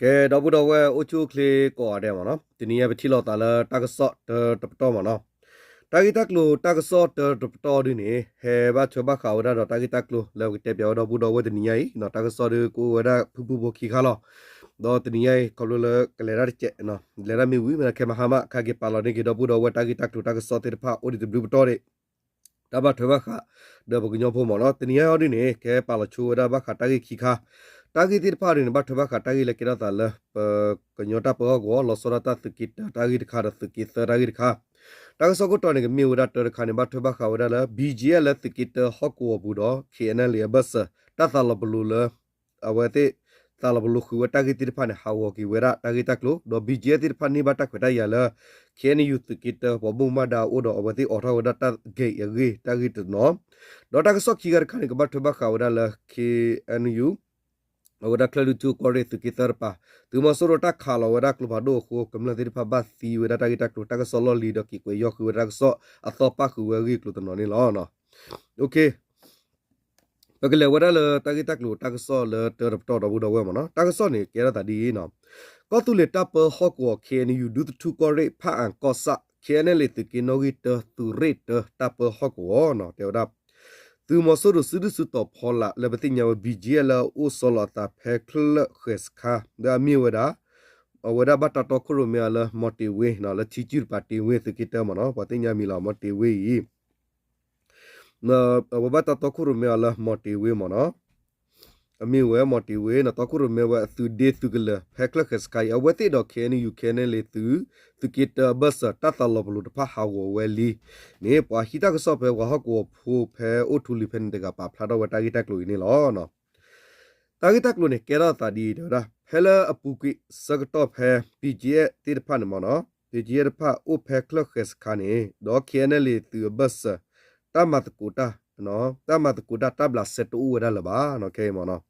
ကဲ ဒီပုၢ်ဒီဝဲၢ်အိၣ်ဆူၣ်အိၣ်ချ့ကိးဂၤဒဲးမ့ၢ်နီၤ, တနံၤအံၤပထံၣ်လိာ်သးလၢတၢ်ကစီၣ်တၢတပတီၢ်မ့ၢ်နီၤ. တၢ်ဂ့ၢ်တၢ်ကျိၤတၢ်ကစီၣ်တၢတပတီၢ်ဒ်န့ၣ် ဟဲဘၣ်ထွဲဘၣ်ဃးဝဲဒၣ်ဒီးတၢ်ဂ့ၢ်တၢ်ကျိၤလၢပကတဲပၠးဝဲဒီပုၢ်ဒီဝဲၢ်တနံၤညါအံၤနီၤ. တၢ်ကစီၣ်ဒုးကအိၣ်ဝဲဒၣ်ဖုၣ်ဖုၣ်ဖိခံခါလီၤ. ဒီးတနံၤညါအံၤ ခီဖျိလၢကလဲၤတၢ်တစဲး, လဲၤတၢ်မ့ၢ်ဝံၤ မ့ၢ်ခဲမဟါမး ခဲက့ၤပာ်လီၤန့ၢ်က့ၤဒီပုၢ်ဒီဝဲၢ်တၢ်ဂ့ၢ်တၢ်ကျိၤတၢ်ကစီၣ်သ့ၣ်တဖၣ်အိၣ်ဒံးတဘျုးပတီၢ်ဒံး တၢ်ဘၣ်ထွဲဘၣ်ဃးဒီးပကညီဖိမ့ၢ်နီၤ. တနံၤညါအံၤဒ်န့ၣ် ကဟဲပာ်လီၤဆိဝဲဒၣ်ဘၣ်ဃးတၢ်ဂ့ၢ်ခံခါ, တၢ်ဂ့ၢ်သ့ၣ်တဖၣ်ဒ်န့ၣ် ဘၣ်ထွဲဘၣ်ဃးတၢ်ဂ့ၢ်လၢကဲထီၣ်သးလၢ ပကညီတၢ်ပၢဟီၣ်ကဝီၤ လီၤဆီဒၣ်တၢ်သုးက့တၢတၢ်ဂ့ၢ်တခါဒီးသုးက့သၢတၢ်ဂ့ၢ်တခါ. တၢ်ကစီၣ်ခိၣ်တီန့ၣ် ကမ့ၢ်ဝဲဒၣ်တၢတခါန့ၣ် ဘၣ်ထွဲဘၣ်ဃးဝဲဒၣ်လၢ BGF လၢသုးက့တၢဟီၣ်ကဝီၤပူၤဒီး KNLA အဘၢၣ်စၢၤ တၢ်သးလီၤပလိာ်လၢ အဝဲသ့ၣ် သးလီၤပလိာ်ဃုာ်ဝဲတၢ်ဂ့ၢ်သ့ၣ်တဖၣ်န့ၣ် ဟးဂီၤက့ၤဝဲဒၣ်တၢ်ဂ့ၢ်တၢ်ကျိၤ, ဒီး BGF သ့ၣ်တဖၣ်န့ၢ်ဘၣ်တၢ်ခွဲးတၢ်ယာ်လၢ KNU သုးက့တၢ ပှၤဘိၣ်မူဘၣ်ဒါအအိၣ်ဒီး အဝဲသ့ၣ်အိးထီၣ်ဝဲဒၣ်တၢ်ဂ့ၢ်အဂ့ၢ် တၢ်ဂ့ၢ်တနီၤ, ဒီးတၢ်ကစီၣ်ခံခါတခါန့ၣ် ကဘၣ်ထွဲဘၣ်ဃးဝဲဒၣ်လၢ KNU အဝဲဒၣ် ကၠဲၣ်လွံၢ်ထူၣ်ကီၢ်ရ့ၣ် သုးက့သၢတပၤ သုးမီၤစိရိၤတၢ်ခးလီၤဝဲဒၣ်ကျိဖးဒိၣ်အဃိ ကမျၢၢ်သ့ၣ်တဖၣ်ဘၣ်သံဝဲဒၣ်တၢ်ဂ့ၢ်တၢ်ကျိၤ တၢ်ကစီၣ်လီၢ်လံၤဒီးက့ၤကွဲးယီၤဃုာ်ဝဲဒၣ်တၢ်ကစီၣ်အသီပၣ်ဃုာ်ဝဲအဂ့ၢ်အကျိၤတနီၤန့ၣ်လီၤ. ပကလဲၤဝဲဒၣ်လၢတၢ်ဂ့ၢ်တၢ်ကျိၤတၢ်ကစီၣ်လၢတၢတပတီၢ်ဒီပုၢ်ဒီဝဲၢ်မ့ၢ်နီၤ. တၢ်ကစီၣ်န့ၣ် ကဲထီၣ်သးဒ်အံၤနီၤ, ကီၢ်သူလ့ၤတၢ်ပၢဟီၣ်ကဝီၤ KNU ဒူသထူၣ်ကီၢ်ရ့ၣ် ဖၣ်အၣ်ကီၢ်ဆၣ် KNLA သုးက့နီၣ်ဂံၢ်တၢ သုးရ့ၣ်တၢ တၢ်ပၢဟီၣ်ကဝီၤနီၤ တဲဝဲဒၣ် သုးမီၤစိရိၤစုဒုၣ်စုတီၤဖီလာ်လၢပသ့ၣ်ညါဝဲ BGF လၢအအိၣ်ဆီလီၤအသးဖဲချၢၣ်ဃဲၤစခါ လၢအမ့ၢ်ဝဲဒၣ် အဝဲဒၣ်ဘၣ်တၢ်တီခိၣ်ရိၣ်မဲအီၤလၢ မီၤတ့ၤဝ့နီၤ လၢထံကၠုၢ်တပၤတ့ၤဝ့သုးက့တၢမ့ၢ်နီၤ ပှၤသ့ၣ်ညါမံၤလီၤ မီၤတ့ၤဝ့အံၤ အဝဲဘၣ်တၢ်တီခိၣ်ရိၣ်မဲအီၤလၢမီၤတ့ၤဝ့မ့ၢ်နီၤ အမ့ၢ်ဝဲမီၤတ့ၤဝ့နီၤ တီခိၣ်ရိၣ်မဲဝဲအသုးဒ့သုးကလၢၤ ဖဲချၢၣ်ဃဲၤစခါအံၤ အဝဲသ့ၣ်ဒီး KNU KNLA သုး သုးက့တၢအဘၢၣ်စၢၤ တၢ်သးလီၤပလိာ်တဖၣ်ဟးဂီၤဝဲလံန့ၣ် ပှၤဟံးတၢ်ကစီၣ်ဖဲပှၤဟီၣ်ကဝီၤဖိဖဲအိၣ်ထူလံၤဖဲန့ၣ်တဂၤပာ်ဖျါထီၣ်ဝဲတၢ်ဂ့ၢ်တၢ်ကျိၤအံၤန့ၣ်လီၤ. တၢ်ဂ့ၢ်တၢ်ကျိၤန့ၣ် ကဲထီၣ်သးဒ်အံၤ တဲဝဲဒၣ် ဖဲလၢအပူၤကွံာ်ဆၢကတီၢ်ဖဲ BGF သ့ၣ်တဖၣ်န့ၣ်မ့ၢ်နီၤ BGF တဖၣ်အိၣ်ဖဲချၢၣ်ဃဲၤစခါန့ၣ် ဒီး KNLA သုးအဘၢၣ်စၢၤ တၢ်မၤသကိးတၢ် တၢ်မၤသကိးတၢ် တၢ်ဘျးစဲတအိၣ်ဝဲဒၣ်လၢၤဘၣ် ခဲအံၤမ့ၢ်နီၤ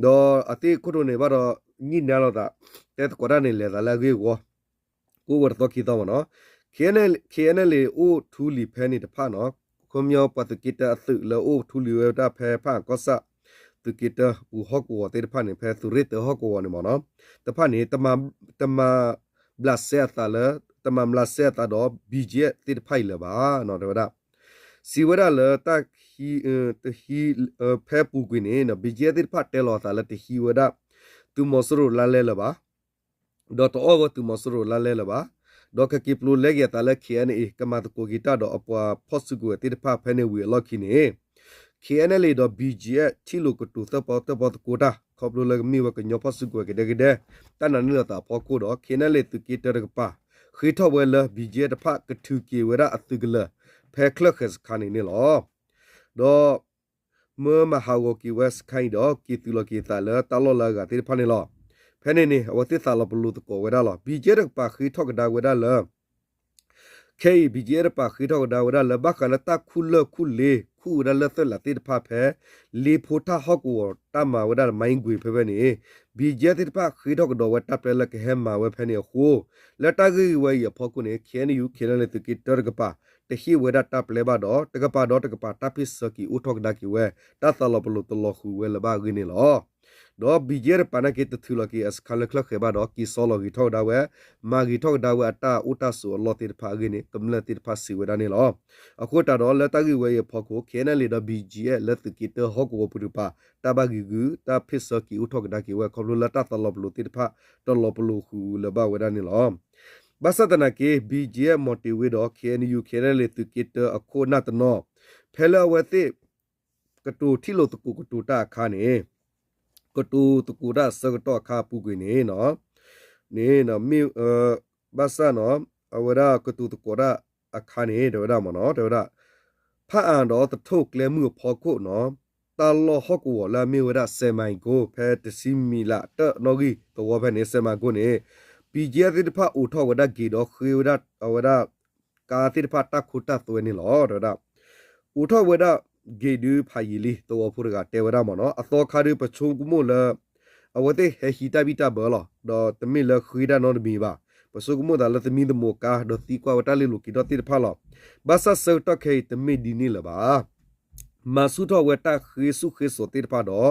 ဒီးအသ့ၣ်ခိၣ်တီန့ၣ်ဘၣ်ဒီး ညံၣ်နါလိာ်သး တဲသကိးတၢ်န့ၣ် လဲၤသးလၢအဂ့ၢ်အဝီ ကအိၣ်ဝဲတသီခံသီမ့ၢ်နီၤ KNLA အိၣ်ထူလံၤဖဲန့ၣ်တဖၣ်နီၤ ခီပညီပှၤသုးက့တၢအသုးလၢအိၣ်ထူလံၤဝဲဒၣ်ဖဲဖၣ်အၣ်ကီၢ်ဆၣ် သုးက့တၢပူၤဟီၣ်ကဝီၤသ့ၣ်တဖၣ်န့ၣ် ဖဲသုးရ့ၣ်တၢဟီၣ်ကဝီၤန့ၣ်မ့ၢ်နီၤ တဖၣ်န့ၣ် တမၤဘျးစဲအသးလၢ တမၤဘျးစဲအသးဒီး BGF သ့ၣ်တဖၣ်အံၤလၢၤဘၣ် တဲဝဲဒၣ် စံးဝဲဒၣ်လၢတၢ် တဟံး ဖဲပူၤကွံာ်န့ၣ် BGF သ့ၣ်တဖၣ်တဲလီၤအသးလၢတဟံးဝဲဒၣ် သုးမီၤစိရိၤလါလဲလၢၤဘၣ် ဒီးတအီၣ်ဝဲသုးမီၤစိရိၤလါလဲလၢၤဘၣ် ဒီးကက့ၤပျိလဲက့ၤအသးလၢ KNA ကမၤသကိးက့ၤတၢ်ဒီးအပှၤဖီၣ်စုကဝဲၤသ့ၣ်တဖၣ်ဖဲန့ၣ်ဝံၤအလီၢ်ခံန့ၣ် KNLA ဒီး BGF ထံၣ်လိာ်ကတိၤသၢပီသၢပီသကိးတၢ် ခီဖျိလၢကမ့ၢ်ဝဲကညီဖီၣ်စုကဝဲၤကဒဲကဒဲ တၢ်နာ်န့ၢ်လိာ်သးအဖီခိၣ်ဒီး KNLA သုးက့တၢတကပၤ ဃ့ထီၣ်ဝဲလၢ BGF တဖၣ်ကထုးက့ၤဝဲဒၣ်အသုးကလၢၤ ဖဲချၢၣ်ဃဲၤစခါန့ၣ်န့ၣ်လီၤ. ဒီး မၢမၤဟးဂီၤက့ၤဝဲစခါအံၤဒီး က့ၤသုးလီၤက့ၤသးလၢတၢ်လီၢ်လၢအဂၤသ့ၣ်တဖၣ်န့ၣ်လီၤ. ဖဲန့ၣ်န့ၣ် အဝဲသ့ၣ်သးလီၤပလိာ်သကိးဝဲဒၣ်လီၤ. BGF တကပၤဃ့ထီၣ်ကဒါဝဲဒၣ်လၢ ခဲအံၤ BGF တကပၤဃ့ထီၣ်ကဒါဝဲဒၣ်လၢ ဘၣ်ဃးလၢတၢ်ခူၣ်လၢၢ်ခူၣ်လ့ ခူၣ်ဝဲဒၣ်လၢၢ်သၢလးသ့ၣ်တဖၣ်ဖဲ လ့ဖိထၣ်ဟီၣ်ကဝီၤတၢ်မၤဝဲဒၣ် မိုင်းကွင်း ဖဲဖဲန့ၣ် BGF သ့ၣ်တဖၣ်ဃ့ထီၣ်ကဒီးဝဲတၢ်ပျဲလၢကဟဲမၤဝဲဖဲန့ၣ်အဃိ လၢတၢ်ဂ့ၢ်ဝဲအံၤအဖီခိၣ်န့ၣ် KNU KNLA သုးက့တၢတကပၤ တဟ့ၣ်ဝဲဒၣ်တၢ်ပျဲဘၣ်ဒီး တကပၤဒီးတကပၤတၢ်ဖ့ၣ်ဆၢက့ၤအိၣ်ထီၣ်ကဒါက့ၤဝဲ တၢ်သးလီၤပလိာ်တလီၤဃုာ်ဝဲလၢၤဘၣ်အဂ့ၢ်န့ၣ်လီၤ. ဒီး BGF တကပၤနာ်က့ တထုးလီၤက့ၤအစခါလၢချၢၣ်ဃဲၤဘၣ်ဒီး က့ၤစီလီၤဂ့ၤထီၣ်ကဒါဝဲ မၤဂ့ၤထီၣ်ကဒါဝဲအတၢ်အိၣ်တၢ်ဆိးအလီၢ်သ့ၣ်တဖၣ်အဂ့ၢ်န့ၣ် ကမျၢၢ်သ့ၣ်တဖၣ်စံးဝဲဒၣ်န့ၣ်လီၤ. အဃိသတးဒီး လၢတၢ်ဂ့ၢ်ဝဲအံၤအဖီခိၣ် KNLA ဒီး BGF လၢသုးက့တၢဟီၣ်ကဝီၤပူၤတကပၤ တၢ်ဘၣ်ဂံာ်ဂုာ် တၢ်ဖ့ၣ်ဆၢက့ၤအိၣ်ထီၣ်ကဒါက့ၤဝဲ ခီဖျိလၢတၢ်သးလီၤပလိာ်သ့ၣ်တဖၣ် တလီၤပလိာ်ဃုာ်လၢၤဘၣ်ဝဲဒၣ်န့ၣ်လီၤ. ဘၣ်ဆၣ်သနာ်က့ BGF မီၤတ့ၤဝ့ဒီး KNU KNLA သုးက့တၢအခိၣ်အနၢ်တနီၤ ဖဲလၢအဝဲသ့ၣ် ကတိၤထံၣ်လိာ်သကိးကတိၤတၢ်အခါန့ၣ် ကတိၤသကိးတၢ်အဆၢကတီၢ်အခါအပူၤကွံာ်န့ၣ် န့ၣ် မ့ၢ် ဘၣ်ဆၣ်နီၤ အဝဲဒၣ်ကတိၤသကိးတၢ်အခါန့ၣ် တဲဝဲဒၣ်မ့ၢ်နီၤ တဲဝဲဒၣ် ဖၣ်အၣ်ဒီးသထူၣ်ကျဲမုၢ်အဖီခိၣ်နီၤ တၢ်လီၢ်ဟီၣ်ကဝီၤလၢအမ့ၢ်ဝဲဒၣ် စဲးမၤကီ ဖဲတဆံမံၤလးတၢ်နီၣ်ဂံၢ်သဝီဖဲန့ၣ် စဲးမၤကီန့ၣ် BGF သ့ၣ်တဖၣ်အိးထီၣ်ဝဲဒၣ်ဂ့ၤဒီးဃ့ဝဲဒၣ်အဝဲဒၣ် ကါသ့ၣ်တဖၣ်တၢ်ခိတၢ်သွဲန့ၣ်လီၤ တဲဝဲဒၣ် အိးထီၣ်ဝဲဒၣ်ဂ့ၤဒုးဖးယံာ်လံ သဝီဖိတဂၤတဲဝဲဒၣ်မ့ၢ်နီၤ အသီခါဒုး ပဆိကမိၣ်လၢ အဝဲသ့ၣ်ဟဲဟံးတၢ်ဘံၣ်တၢ်ဘၢလီၤ ဒီးတမ့ၢ်လၢဃ့တၢ်နီတမံၤဘၣ် ပဆိကမိၣ်သးလၢသမံသမိးကါ ဒီးသံကွၢ်ဝဲတၢ်လ့ၤလိၤက့ၤထီၣ်သ့ၣ်တဖၣ်လီၤ ဘၣ်ဆၣ်ဆၢကတီၢ်ခဲအံၤတမ့ၢ်ဒ်န့ၣ်လၢၤဘၣ် မၤဆူၣ်ထီၣ်ဝဲတၢ်ဃ့ဆူၣ်ဃ့စိးသ့ၣ်တဖၣ်ဒီး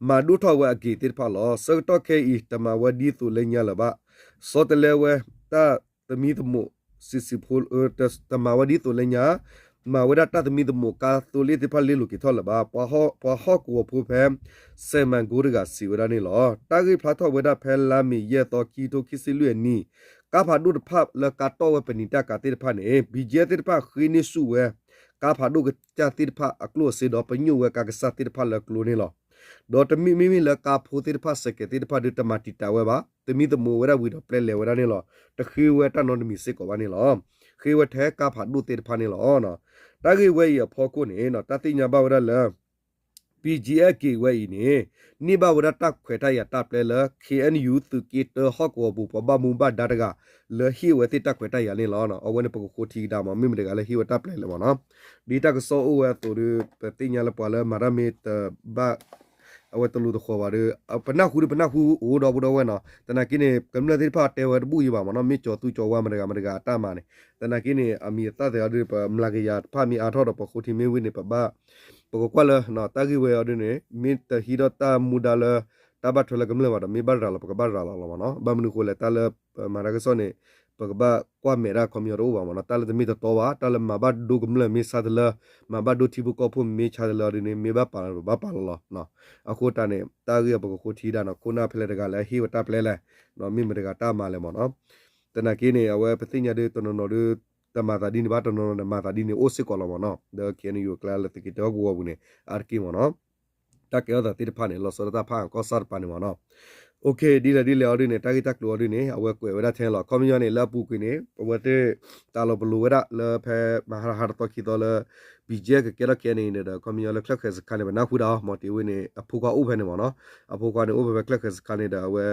မၤဒိၣ်ထီၣ်ဝဲအဂ့ၢ်သ့ၣ်တဖၣ်လီၤ. ဆၢကတီၢ်ခဲအံၤ တမၤဝဲဒ်သိးလၢညါလၢၤဘၣ်. ဆီတလဲဝဲတၢ်သမံသမိး စံးစံးဖိ တမၤဝဲဒ်သိးလၢညါ မၤဝဲဒၣ်တၢ်သမံသမိး ကါသိလ့ၣ်သ့ၣ်တဖၣ်လ့လိာ်က့ၤထီၣ်လၢၤဘၣ်. ပှၤဟီၣ်ကဝီၤဖိဖဲ စဲးမၤကိတဂၤစံးဝဲဒၣ်န့ၣ်လီၤ. တၢ်ဂ့ၢ်ဖျါထီၣ်ဝဲဒၣ်ဖဲလါမ့ၤယဲၢ်သီ ခံကထိခံဆံလွံၢ်အနံၤ ကါဖးဒိၣ်တဖၣ်လၢကါတီၢ်ဝဲပနံာ်တၢ်ကါသ့ၣ်တဖၣ်န့ၣ် ဘံၣ်ကဲသ့ၣ်တဖၣ်ဃ့န့ၢ်ဆူၣ်ဝဲ ကါဖးဒိၣ်ကစၢ်သ့ၣ်တဖၣ်အကျိၣ်အစ့ဒီး ပညိၣ်ဝဲကါကစၢ်သ့ၣ်တဖၣ်လၢကျိန့ၣ်လီၤ. ဒီးတမ့မ့ၢ်လၢကါဖိသ့ၣ်တဖၣ် စဲးကဲးသ့ၣ်တဖၣ်ဒီး တမၤတံာ်တာ်ဝဲဘၣ်. သမံသမိးဝဲဒၣ်ဝံၤဒီးပျဲလဲၤဝဲဒၣ်န့ၣ်လီၤ. တဃ့ဝဲတၢ်နီတမံၤစ့ၢ်ကီးဘၣ်န့ၣ်လီၤ. ဃ့ဝဲထဲကါဖးဒိၣ်သ့ၣ်တဖၣ်န့ၣ်လီၤ. တၢ်ဂ့ၢ်ဝဲအံၤအဖီခိၣ်န့ၣ် တၢ်သ့ၣ်ညါဘၣ်ဝဲဒၣ်လၢ ဘံၣ်ကဲဝဲအံၤန့ၣ် န့ၢ်ဘၣ်ဝဲဒၣ်တၢ်ခွဲးတၢ်ယာ်တၢ်ပျဲလၢ ခ့ၣ်အဲၣ်ယူၣ် သုးက့တၢဟီၣ်ကဝီၤပူၤ ပှၤဘၣ်မူဘၣ်ဒါတဂၤ လၢဟ့ၣ်ဝဲသ့ၣ်တၢ်ခွဲးတၢ်ယာ်န့ၣ်လီၤ. အဝဲန့ၣ်ပကဃိထံကဒါမး မ့ၢ်မတၤတဂၤလၢဟ့ၣ်ဝဲတၢ်ပျဲလဲၣ်မးနီၤ. ဒ်တၢ်ကစီၣ်အိၣ်ဝဲအသိးဒီး ပသ့ၣ်ညါလၢပှၤလၢမၤတၢ်မ့ၢ်တဘၣ် အဝဲတလိၤတဃီၤဘၣ်ဒီး ပနၢ်ဟူဒီးပနၢ်ဟူအိၣ်ဒီပုၢ်ဒီဝဲၢ်နီၤ. သနာ်က့န့ၣ် ကမျၢၢ်သ့ၣ်တဖၣ်တဲဝဲတဘူၣ်ယံၤဘၣ်မးနီၤ. မ့ၢ်ကၠီၤသူကၠီၤဝါမတၤတဂၤမတၤတဂၤအတၢ်မၤန့ၣ် သနာ်က့န့ၣ် အမံၤအသၣ်သ့ၣ်အီၤဒုး ပမျးကယၤတဖၣ်မ့ၢ်အါထီၣ်ဒီး ပဃိထံမ့ၢ်ဝံၤန့ၣ် ပဘၣ် ပကကွၢ်လၢ တၢ်ဂ့ၢ်ဝဲအီၤဒုးန့ၣ် မ့ၢ်တဟံးထီၣ်တၢ်မူဒါလၢ တၢ်ဘၣ်ထွဲလၢကမျၢၢ်ဘၣ်ဒီး မ့ၢ်ဘၣ်ရၤလီၤ ပကဘၣ်ရၤလီၤလီၤမးနီၤ. ဘၣ်မနုၤဃိလဲၣ် တၢ်လၢပမၤတၢ်ကစီၣ်န့ၣ် ပကဘၣ်ကွၢ်မဲာ်တၢ်ခီပညီတအိၣ်ဘၣ်မးနီၤ. တၢ်လၢတမ့ၢ်တတီဘၣ် တၢ်လၢမၤဘၣ်ဒိကမျၢၢ်မ့ၢ်ဆါတလၢ မၤဘၣ်ဒိထံဖိကီၢ်ဖိမ့ၢ်ဆါတလၢအီၤဒုးန့ၣ် မ့ၢ်ဘၣ်ပာ်လီၤ ပဘၣ်ပာ်လီၤလီၤ. အဃိတၢ်န့ၣ် တၢ်ဂ့ၢ်အံၤပကဃိထံဒၣ်နီၤ ခိၣ်နၢ်ဖဲလဲၣ်တဂၤလၢဟ့ၣ်ဝဲတၢ်ပျဲလဲၣ် မ့ၢ်မတၤတဂၤတၢ်မၤလဲၣ်မးနီၤ. သနာ်က့န့ၣ် အဝဲပသ့ၣ်ညါဒုးတနီၤနီၤဒုး တမၤသးဒ်န့ၣ်ဘၣ် တနီၤနီၤန့ၣ် မၤသးဒ်န့ၣ်အိၣ်စ့ၢ်ကီးလီၤမးနီၤ. ဒီး ခ့ၣ်အဲၣ်ယူၣ် အကျါလၢသုးက့တၢဟီၣ်ကဝီၤပူၤန့ၣ် အါတက့ၢ်မးနီၤ တၢ်ကဲထီၣ်သးသ့ၣ်တဖၣ်န့ၣ် လီၤဆီဒၣ်တၢ်ဖးအကီၢ်စၢ်တပၤန့ၣ်မးနီၤ. ဒ်လဲၣ်ဒ်လဲၣ်အီၤဒုးန့ၣ် တၢ်ဂ့ၢ်တၢ်ကျိၤအီၤဒုးန့ၣ် အဝဲကွဲးဝဲဒၣ်ထဲလီၤ. ခီပညီန့ၣ် လၢအပူၤကွံာ်န့ၣ် အဝဲသ့ၣ်တၢ်လီၤပလိာ်ဝဲဒၣ်လၢဖဲမဟါတဟါတသီခံသီလၢ ဘံၣ်ကဲကကဲထီၣ် ခဲအံၤန့ၣ်ဒီး ခီပညီလၢချၢၣ်ဃဲၤစခါန့ၣ် ပနၢ်ဟူဒၣ်အီၤ မ့ၢ်တ့ၢ်ဝဲန့ၣ် အဖိခွါအိၣ်ဖဲန့ၣ်မးနီၤ. အဖိခွါန့ၣ်အိၣ်ဖဲဖဲချၢၣ်ဃဲၤစခါန့ၣ်ဒီး အဝဲ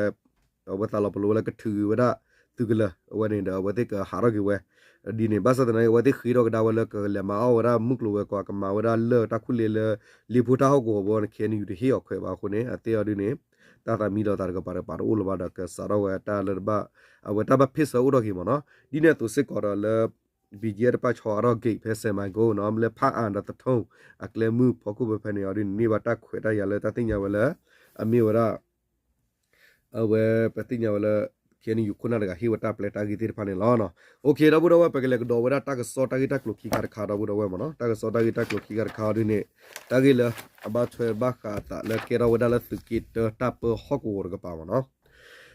အဝဲသးလီၤပလိာ်ဝဲလၢကထုးက့ၤဝဲဒၣ်သုးကလၢၤ အဝဲန့ၣ်ဒီး အဝဲသ့ၣ်ကဟးထီၣ်က့ၤဝဲ ဒ်န့ၣ် ဘၣ်ဆၣ်သနာ်က့ အဝဲသ့ၣ်ဃ့ထီၣ်ကဒါဝဲလၢကလဲၤမၤအီၣ်ဝဲဒၣ်မုၢ်ကျိၤဝဲၤကွာ် ကမၤဝဲဒၣ်လၢၢ်တၢ်ခူၣ်လ့လၢ လ့ဖိတၢ်ဟီၣ်ကဝီၤဘီန့ၣ် ခ့ၣ်အဲၣ်ယူၣ် တဟ့ၣ်အီၤခွဲးဘၣ်အဃိန့ၣ် အသ့ၣ်အီၤဒုးန့ၣ် တၢ်သးမံလီၤသးတကပၤတကပၤတအိၣ်လၢၤဘၣ်ဒီး ကစးထီၣ်ဝဲတၢ်လၢတဘၣ် အဝဲတၢ်ဘၣ်ဖ့ၣ်ဆၢအိၣ်ထီၣ်က့ၤမးနီၤ. ဒ်န့ၣ်အသိးစ့ၢ်ကီးဒီးလၢ ဘံၣ်ကဲတပၣ်ဆီအါထီၣ်က့ၤဖဲစဲးမၤကိနီၤ လၢဖးအါဒီးသထူ အကျဲမုၢ်ဖီခိၣ်ဖဲဖဲန့ၣ်အီၤဒုးန့ၣ် န့ၢ်ဘၣ်တၢ်ခွဲးတၢ်ယာ်လၢတၢ်သ့ၣ်ညါဝဲလၢ အမ့ၢ်ဝဲဒၣ် အဝဲပသ့ၣ်ညါဝဲလၢ ခ့ၣ်အဲၣ်ယူၣ် ခိၣ်နၢ်တဂၤဟ့ၣ်ဝဲတၢ်ပျဲတၢ်ဂ့ၢ်သ့ၣ်တဖၣ်န့ၣ်လီၤ. အိၣ်ခ့ ဒီပုၢ်ဒီဝဲၢ် ပကလဲၤကဒီးဝဲဒၣ်တၢ်ကစီၣ်တၢ်ဂ့ၢ်တၢ်ကျိၤခံခါတခါ ဒီပုၢ်ဒီဝဲၢ်မးနီၤ. တၢ်ကစီၣ်တၢ်ဂ့ၢ်တၢ်ကျိၤခံခါတခါအီၤဒုးန့ၣ် တၢ်ဂ့ၢ်လၢ အဘၣ်ထွဲဘၣ်ဃးအသးလၢကဲထီၣ်ဝဲဒၣ်လၢသုးက့တၢတၢ်ပၢဟီၣ်ကဝီၤတကပၤမးနီၤ.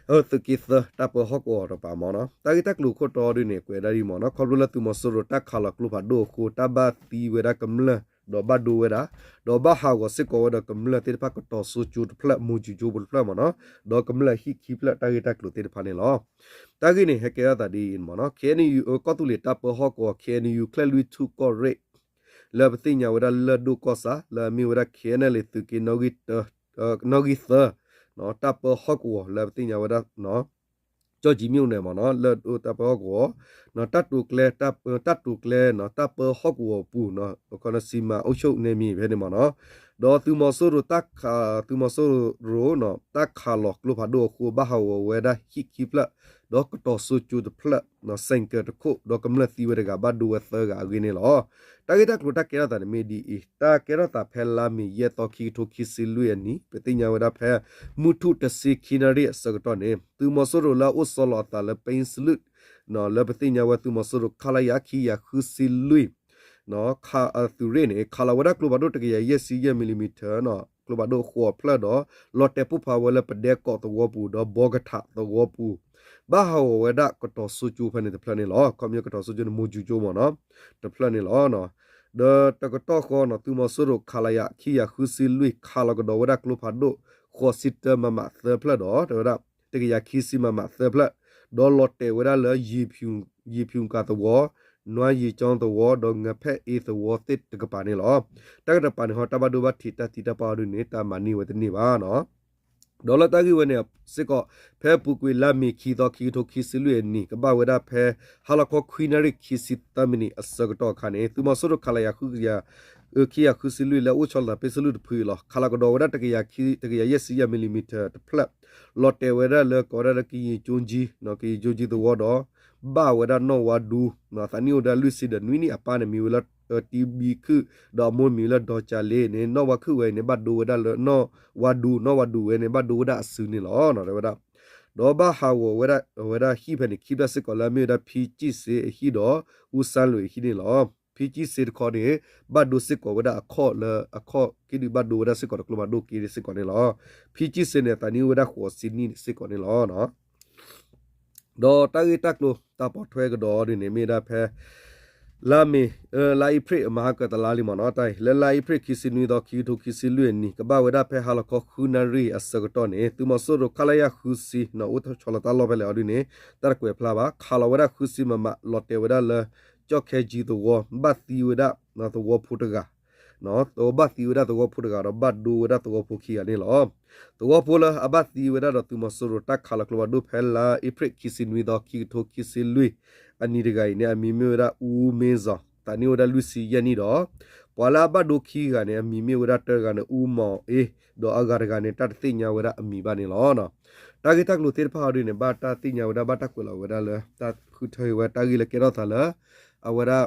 သုးက့သၢတၢ်ပၢဟီၣ်ကဝီၤတကပၤမးနီၤ. တၢ်ဂ့ၢ်တၢ်ကျိၤခိၣ်တီအီၤဒုးန့ၣ် ကွဲးဒၣ်ဒ်မးနီၤ ခီဖျိလၢသုးမီၤစိရိၤတၢ်ခးလီၤကျိဖးဒိၣ်အဃိ တၢ်ဘၣ်သံဝဲဒၣ်ကမျၢၢ် ဒီးဘၣ်ဒိဝဲဒၣ် ဒီးဘၣ်ဟးဂီၤစ့ၢ်ကီးဝဲဒီးကမျၢၢ်သ့ၣ်တဖၣ်ကတီၤစိကၠိတဖျၢၣ် မိၢ်ကၠူကၠိပူၤတဖျၢၣ်မးနီၤ ဒီးကမျၢၢ်ဟံၣ်ခံဖျၢၣ် တၢ်ဂ့ၢ်တၢ်ကျိၤသ့ၣ်တဖၣ်န့ၣ်လီၤ. တၢ်ဂ့ၢ်န့ၣ် ဟဲကဲထီၣ်သးဒ်အံၤမးနီၤ ခ့ၣ်အဲၣ်ယူၣ် ကီၢ်သူလ့ၤတၢ်ပၢဟီၣ်ကဝီၤ ခ့ၣ်အဲၣ်ယူၣ် ချဲၣ်လွံၢ်ထူၣ်ကီၢ်ရ့ၣ် လၢပသ့ၣ်ညါဝဲဒၣ်လၢၢ်ဒိၣ်ကီၢ်ဆၣ် လၢအမ့ၢ်ဝဲဒၣ် ခ့ၣ်အဲၣ်ယူၣ် သုးက့ နီၣ်ဂံၢ်သၢ တၢ်ပၢဟီၣ်ကဝီၤ လၢပသ့ၣ်ညါဝဲဒၣ် ကၠီၣ်ကၠံၤမ့ၣ်အူနဲၣ်မးနီၤ လၢၢ်ဒိၣ်တၢ်ပၢဟီၣ်ကဝီၤ တၢ်တိာ်ကျဲ တၢ်တိာ်ကျဲ တၢ်ပၢဟီၣ်ကဝီၤပူၤ ခီနၢ်စံမၤအုပ်ချုပ်နယ်မြေဖဲန့ၣ်မးနီၤ ဒီးသုးမီၤစိရိၤ သုးမီၤစိရိၤ တၢ်ခးလီၤကျိဖးဒိၣ်အဃိ ဘၣ်ဟးဂီၤဝဲဒၣ်ဟံၣ်ခံဖျၢၣ် ဒီးကတီၤစိကၠိတဖျၢၣ် စဲၣ်ကၢၤတခိၣ် ဒီးကမျၢၢ်သံဝဲတဂၤ ဘၣ်ဒိဝဲသၢဂၤအဂ့ၢ်န့ၣ်လီၤ. တၢ်ဂ့ၢ်တၢ်ကျိၤတၢ်ကဲထီၣ်သးန့ၣ်မ့ၢ်ဒ်အံၤ တၢ်ကဲထီၣ်သးဖဲလါမ့ၤ ယဲၢ်သီ ခံကထိခံဆံလွံၢ်အနံၤ ပသ့ၣ်ညါဝဲဒၣ်ဖဲ မုၢ်ထူၣ်တဆံခံနၣ်ရံၣ်အဆၢကတီၢ်န့ၣ် သုးမီၤစိရိၤလၢအအိၣ်ဆီလီၤအသးလၢ ပ့စလုၣ် လၢပသ့ၣ်ညါဝဲသုးမီၤစိရိၤ ခလရ ခံကယၤဃုဆံလွံၢ် သုးရ့ၣ်န့ၣ် ခးလီၤဝဲဒၣ်ကျိဖးဒိၣ် တကယၤယဲၢ်ဆံယဲၢ် မံၤလံၤမံၤထၢၣ် ကျိဖးဒိၣ်ဃိးဖျၢၣ်ဒီး လီၤတဲာ်ပိၢ်ဖးဝဲလၢပဒဲကီးသဝီပူၤ ဒီးဘီကထးသဝီပူၤ ဘၣ်ဟးဂီၤဝဲဒၣ်ကတီၤစိကၠိဖဲန့ၣ်တဖျၢၣ်န့ၣ်လီၤ. ခီပညီကတီၤစိကၠိန့ၣ် မိၢ်ကၠူကၠိမးနီၤ တဖျၢၣ်န့ၣ်လီၤ. ဒီးတကတီၢ်ဃီနီၤ သုးမီၤစိရိၤ ခလရ ခံကယၤဃုဆံလွံၢ် ခးလီၤကဒီးဝဲဒၣ်ကျိဖးဒိၣ် ဃိးဆံတၢ မမ သၢဖျၢၣ်ဒီး တဲဝဲဒၣ် တကယၤခံဆံ မမ သၢဖျၢၣ် ဒီးလီၤတဲာ်ဝဲဒၣ်လၢ ယ့ၤဖၠူၤကၤသဝီ နွါယ့ၤကၠီသဝီ ဒီးငဖဲၣ်အ့သဝီသ့ၣ်တကပၤန့ၣ်လီၤ. တၢ်ကတပၤန့ၣ်ဟီ တၢ်ဘၣ်ဒိဘၣ်ထံးတၢ်သံတၢ်ပှၢ်အီၤဒုးန့ၣ် တၢ်မၤန့ၢ်ဝဲတန့ၢ်ဘၣ်နီၤ ဒီးလၢတၢ်ဂ့ၢ်ဝဲန့ၣ်စ့ၢ်ကီး ဖဲအပူၤကွံာ်လါမ့ၤ ခံသီ ခံကထိခံဆံလွံၢ်အနံၤ ကဘၣ်ဝဲဒၣ်ဖဲ ဟါလီၤခီ ခွံနၣ်ရံၣ် ခံဆံသၢမံးနံးအဆၢကတီၢ်အခါန့ၣ် သုးမီၤစိရိၤ ခလရ ခံကယၤဃုဆံလွံၢ် လၢအအိၣ်ဆီလီၤသး ပ့စလုၢ်တဖုအံၤလီၤ ခးလီၤကဒီးဝဲဒၣ် တကယၤယဲၢ်ဆံယဲၢ် မံၤလံၤမံၤထၢၣ်တဖျၢၣ် လီၤတဲာ်ဝဲဒၣ်လၢ ကိးဝဲဒၣ်လၢ ကယံၤကၠိကၠံ ကယံၤကၠိကၠံသဝီဒီး ဘၣ်ဝဲဒၣ်နီၣ်ဝါဒူ သးနံၣ်အိၣ်ဝဲဒၣ်လွံၢ်ဆံဒီးနွံနံၣ်အပၢ်န့ၣ် မံၤဝဲလၢ တံဘံခုၣ် ဒီးအမိၢ်မံၤလၢဒီကၠၤလ့န့ၣ် နီၢ်ဝါခုၣ်ဝဲအံၤန့ၣ် ဘၣ်ဒိဝဲဒၣ်လၢ နီၢ်ဝါဒူ နီၢ်ဝါဒူဝဲန့ၣ် ဘၣ်ဒိဝဲဒၣ်အစုန့ၣ်လီၤ တဲဝဲဒၣ်. ဒီးဘၣ်ဟးဂီၤဝဲဒၣ်အဝဲဒၣ်ဟံၣ်ဖဲန့ၣ် ခံဖျၢၣ်စ့ၢ်ကီးလၢအမ့ၢ်ဝဲဒၣ် ဖံကံၣ်စ့အဟံၣ်ဒီး အူစၣ်လွံၢ်အဟံၣ်န့ၣ်လီၤ. ဖံကံၣ်စ့တခီန့ၣ် ဘၣ်ဒိစ့ၢ်ကီးဝဲဒၣ်အခီၣ်လၢအခီၣ်ခံဒုး ဘၣ်ဒိဝဲဒၣ်စ့ၢ်ကီးတကျိၤမးဒိၣ်က့ၤစ့ၢ်ကီးန့ၣ်လီၤ. ဖံကံၣ်စ့န့ၣ် သးနံၣ်အိၣ်ဝဲဒၣ်ဃိးဆံနံၣ်စ့ၢ်ကီးန့ၣ်လီၤ. ဒီးတၢ်ဂ့ၢ်တၢ်ကျိၤတၢ်ပိာ်ထွဲကဒီးအီၤဒ်န့ၣ် မ့ၢ်ဝဲဒၣ်ဖဲ လါမ့ၤ လါအ့ဖြ့ၣ် မဟါကတလါလံမ့ၢ်နီၤ တၢ်အံၤ လၢလါအ့ဖြ့ၣ်ခံဆံနွံသီ ခံကထိခံဆံလွံၢ်အနံၤ ကဘၣ်ဝဲဒၣ်ဖဲဟါလီၤခီဃုနၣ်ရံၣ်အဆၢကတီၢ်န့ၣ် သုးမီၤစိရိၤ ခလရ ဃုဆံ အိၣ်ဆီလီၤတၢ်လီၢ်ဖဲလဲၣ်အီၤဒ်န့ၣ် တၢ်တကွဲးဖျါဘၣ် ခးလီၤဝဲဒၣ်ဃုဆံ မမ လီၤတဲာ်ဝဲဒၣ်လၢ ကၠီၣ်ခဲကၠံသဝီ ဘၣ်သံဝဲဒၣ် သဝီဖိတဂၤ ဘၣ်သံဝဲဒၣ်သဝီဖိတဂၤဒီး ဘၣ်ဒိဝဲဒၣ်သဝီဖိခံဂၤန့ၣ်လီၤ. သဝီဖိလၢအဘၣ်သံဝဲဒၣ်ဒီးသုးမီၤစိရိၤတၢ်ခးလီၤကျိဖးဒိၣ်ဖဲလါအ့ဖြ့ၣ်ခံဆံနွံသီ ခံကထိခံဆံလွံၢ်အနံၤတဂၤအံၤန့ၣ် အမံၤမ့ၢ်ဝဲဒၣ် အူမ့ၢ်စီၤ သးနံၣ်အိၣ်ဝဲဒၣ်လွံၢ်ဆံယဲၢ်နံၣ်ဒီး ပှၤလၢအဘၣ်ဒိခံဂၤန့ၣ် အမံၤမ့ၢ်ဝဲဒၣ်တဂၤန့ၣ် အူမီၤအ့ ဒီးအဂၤတဂၤန့ၣ် တၢ်တသ့ၣ်ညါဝဲဒၣ်အမံၤဘၣ်န့ၣ်လီၤ. တၢ်ဂ့ၢ်တၢ်ကျိၤသ့ၣ်တဖၣ်အီၤဒ်န့ၣ် ဘၣ်တၢ်သ့ၣ်ညါဝဲဒၣ် ဘၣ်တၢ်ကွဲးလီၤဝဲဒၣ်လၢ တၢ်ဃုထၢဝဲတၢ်ဂ့ၢ်လၢကဲထီၣ်သးလၢ အဝဲဒၣ်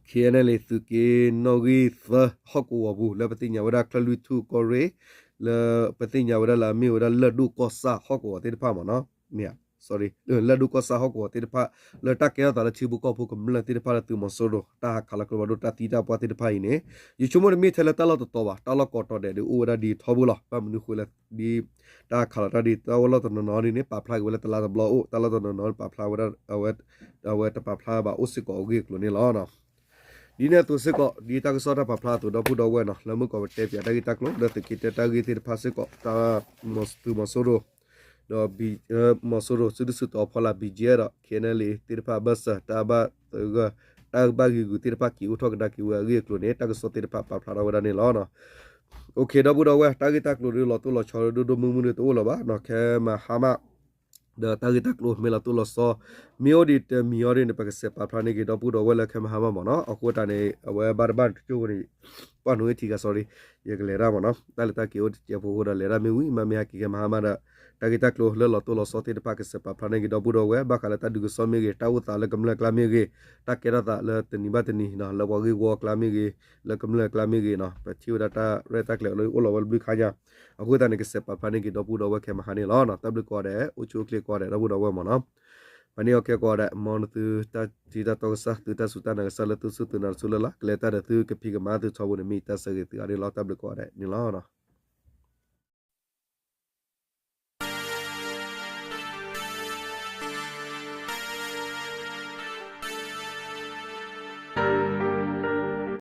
ခ့ၣ်အဲၣ်နဲလ်အ့ သုးက့နီၣ်ဂံၢ်သၢဟီၣ်ကဝီၤပူၤ လၢပသ့ၣ်ညါဝဲဒၣ်ချၢလွံၢ်ထူၣ်ကီၢ်ရ့ၣ် လၢပသ့ၣ်ညါဝဲဒၣ်လၢအမ့ၢ်ဝဲဒၣ်လၢၢ်ဒိၣ်ကီၢ်ဆၣ်ဟီၣ်ကဝီၤသ့ၣ်တဖၣ်မ့ၢ်နီၤ မ့ၢ်ဧါ လၢၢ်ဒိၣ်ကီၢ်ဆၣ်ဟီၣ်ကဝီၤသ့ၣ်တဖၣ် လၢတၢ်ကဲထီၣ်သးလၢထံဖိကီၢ်ဖိကမျၢၢ်သ့ၣ်တဖၣ်လၢသုးမီၤစိရိၤ တၢ်ဟးခးလီၤကျိဖးဒိၣ်တၢ်သံတၢ်ပှၢ်သ့ၣ်တဖၣ်အံၤန့ၣ် ယဆိကမိၣ်တမ့ၢ်ထဲလၢတၢ်လီၢ်တတီၤဘၣ် တၢ်လီၢ်ကိးတီၤဒဲးဒုးအိၣ်ဝဲဒၣ်ဒ်ထီဘိလီၤ ဘၣ်မနုၤဃိလဲၣ်ဒ် တၢ်ဟးခးလီၤတၢ်ဒ်တၢ်ဝဲလီၢ်တနီၤနီၤဒ်န့ၣ် ပာ်ဖျါက့ၤဝဲလၢတလါတဘျီအိၣ် တၢ်လီၢ်တနီၤနီၤပာ်ဖျါဝဲဒၣ် အဝဲတပာ်ဖျါဘၣ်အိၣ်စ့ၢ်ကီးအဂ့ၢ်အကျိၤန့ၣ်လီၤ. ဒ်န့ၣ်အသိးစ့ၢ်ကီး ဒ်တၢ်ကစီၣ်တၢ်ပာ်ဖျါအသိး ဒီပုၢ်ဒီဝဲၢ်နီၤ လၢမုၢ်ကီးပတဲပၠးတၢ်ဂ့ၢ်တၢ်ကျိၤ လၢသုးက့တဲတၢ်ဂ့ၢ်သ့ၣ်တဖၣ်စ့ၢ်ကီး တၢ် သုးမီၤစိရိၤ ဒီး မီၤစိရိၤ စုဒုၣ်စုတီၤဖီလာ် ဘံၣ်ကၠ့ဒီး ခ့ၣ်အဲၣ်နဲလ်အ့ သ့ၣ်တဖၣ်အဘၢၣ်စၢၤ တၢ်ဘၣ်သဂၢၢ် တၢ်ဘၣ်ဂံာ်ဂူာ်သ့ၣ်တဖၣ်က့ၤအိၣ်ထီၣ်ကဒါက့ၤဝဲအဂ့ၢ်အကျိၤန့ၣ် တၢ်ကစီၣ်သ့ၣ်တဖၣ်ပာ်ဖျါထီၣ်ဝဲဒၣ်န့ၣ်လီၤ. ဒီပုၢ်ဒီဝဲၢ် တၢ်ဂ့ၢ်တၢ်ကျိၤဒုးလီၤတိၢ်လီၤဆီဒိၣ်ဒိၣ်မုၢ်မုၢ်ဒုးတအိၣ်လၢၤဘၣ်နီၤ ခဲမဟါမး ဒီးတၢ်ဂ့ၢ်တၢ်ကျိၤမ့ၢ်လီၤတိၢ်လီၤဆီ မ့ၢ်အိၣ်ဒံးတမံၤအီၤဒ်န့ၣ် ပကစဲးပာ်ဖျါန့ၢ်က့ၤ ဒီပုၢ်ဒီဝဲၢ်လၢခဲမဟါမးမ့ၢ်နီၤ အဃိသတးန့ၣ် အဝဲဘၣ်တဘၣ်တကၠိၢ်ဖိန့ၣ် ပှၢ်နိထံဂၤ sorry ယကလဲၤတၢ်မ့ၢ်နီၤ တၢ်လဲၤတၢ်က့ၤအိၣ်တစဲးဖိအဃိဒီး လဲၤတၢ်မ့ၢ်ဝံၤ မ့မ့ၢ်ဟဲက့ၤခဲမဟါမးဒီး တၢ်ဂ့ၢ်တၢ်ကျိၤလၢလီၤတိၢ်လီၤဆီသ့ၣ်တဖၣ် ကစဲးပာ်ဖျါန့ၢ်က့ၤ ဒီပုၢ်ဒီဝဲၢ် ဘၣ်ဃးလၢတၢ်ဒုးကစီၣ်မ့ၢ်ဂ့ၤ တၢ်အိၣ်သးလၢကမျၢၢ်အကျါမ့ၢ်ဂ့ၤ တၢ်ကဲထီၣ်သးလၢတနံၤဘၣ်တနံၤ လၢပှၤဂ့ၢ်ဝီအကျါမ့ၢ်ဂ့ၤ လၢကမျၢၢ်အကျါမ့ၢ်ဂ့ၤနီၤ ပထံၣ်ဝဲဒၣ်တၢ်ရဲၣ်တၢ်ကျဲၤလၢအိၣ်လီၤဝဲတဘျုးခါညါ အဃိသတးန့ၣ် ကစဲးပာ်ဖျါန့ၢ်က့ၤ ဒီပုၢ်ဒီဝဲၢ်ခဲမဟါန့ၣ်လီၤ. တၢ်ဘျုးကိးဂၤဒဲး အိၣ်ဆူၣ်အိၣ်ချ့ကိးဂၤဒဲး ဒီပုၢ်ဒီဝဲၢ်မ့ၢ်နီၤ ပှၤန့ၢ်အီၣ်ခဲကိးဂၤဒဲး မ်နသုတၢ်ထံတၢ်တီကစၢ် သုတၢ်စူၢ်တၢ်နာ်ကစၢ်လၢသုစူၢ်သုနာ်တစူၢ်လၢ်လၢ် ကလဲၤတၢ်ဒီးသုကဖံးကမၤသုထီဘိန့ၣ် မ့ၢ်တၢ်ဆၢဂ့ၤသုဂၤန့ၣ်လီၤ. တၢ်ဘျုးကိးဂၤဒဲးန့ၣ်လီၤ.